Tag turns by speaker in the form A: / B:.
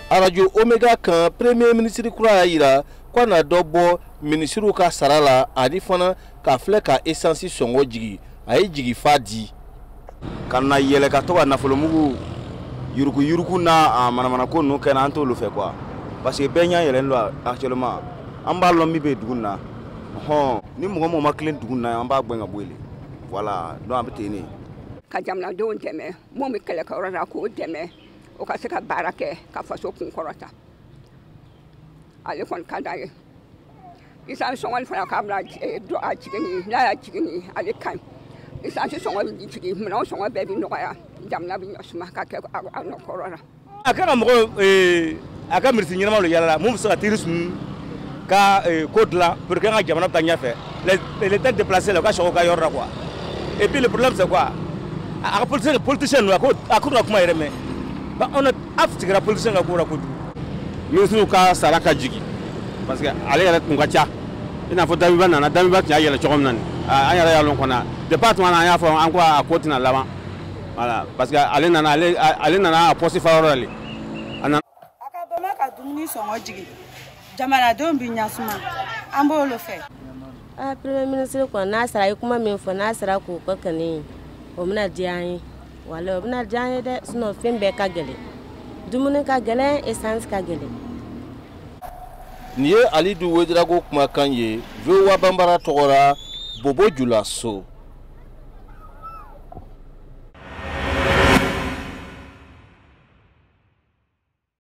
A: Arajo Omega kan, premier ministre kura y'a yira k'a na dɔ bɔ minisiriw ka sara la, ani fana k'a filɛ ka essence sɔngɔ jigi. A ye jigi fa di.
B: Ka na yɛlɛ ka to ka nafolomugu yuruku yuruku n'a manamana ko ninnu kɛ, an t'olu fɛ quoi, parce que bɛɛ ɲɛ yɛlɛlen don actuellement. An b'a lɔn min bɛ dugu in na hɔn. Ni mɔgɔ mɔgɔ ma tilen dugu in na, an b'a gɛn ka bɔ yen. Voilà, donc a bɛ ten de.
C: Ka jamanadenw dɛmɛ, mun bɛ kɛlɛkɛyɔrɔ la, k'o dɛmɛ o ka se ka baara kɛ ka faso kunkɔrɔta, ale kɔni ka d'an ye. Essence sɔngɔ fana, k'a bila dɔ a jigin, n'a y'a jigin, ale ka ɲi. Essence sɔngɔ bɛ jigin, minɛnw sɔngɔ bɛɛ bɛ nɔgɔya, jamana bɛ ɲɔ suma ka kɛ a nɔ kɔrɔ la.
D: A kan ka mɔgɔ, a ka minisiri ɲɛnamaw de yala mun bɛ se ka terrorisme ka ko dilan pour que an ka jamana bɛ taa ɲɛfɛ. Les têtes déplacées là, u ka sɔgɔ u ka yɔrɔ la quoi. Et puis le problème, c'est quoi? A ka politicien ninnu, a ko ka kuma yɛrɛ mɛn. On a sigira politicien ka ko la kojugu.
E: Minisiriw ka sara ka jigin, parce que ale yɛrɛ tun ka ca. I n'a fɔ Damiba nana, Damiba tun y'a yɛlɛ cogo min na nin, an yɛrɛ y'a lɔn kɔnɔ depuis a tuma na, an y'a fɔ an ko a ko tɛna laban. Voilà, parce que ale nana, ale nana a poste fa yɔrɔ la le a nana.
F: A ka bama ka dumuni sɔngɔ jigin, jamanadenw bɛ ɲasuma, an b'o le fɛ.
G: Ah, premier ministre kɔni, n'a sara, i ye kuma min fɔ, n'a sera k'o kɛ kɔni, o bɛna diya an ye. Walahi, o bɛna diya an ye dɛ. Sinon fɛn bɛɛ ka gɛlɛn, dumuni ka gɛlɛn, essence ka gɛlɛn.
A: Nin ye Alidu Wedirago kumakan ye, VOA Banbara tɔgɔ la, Bobo Julaso.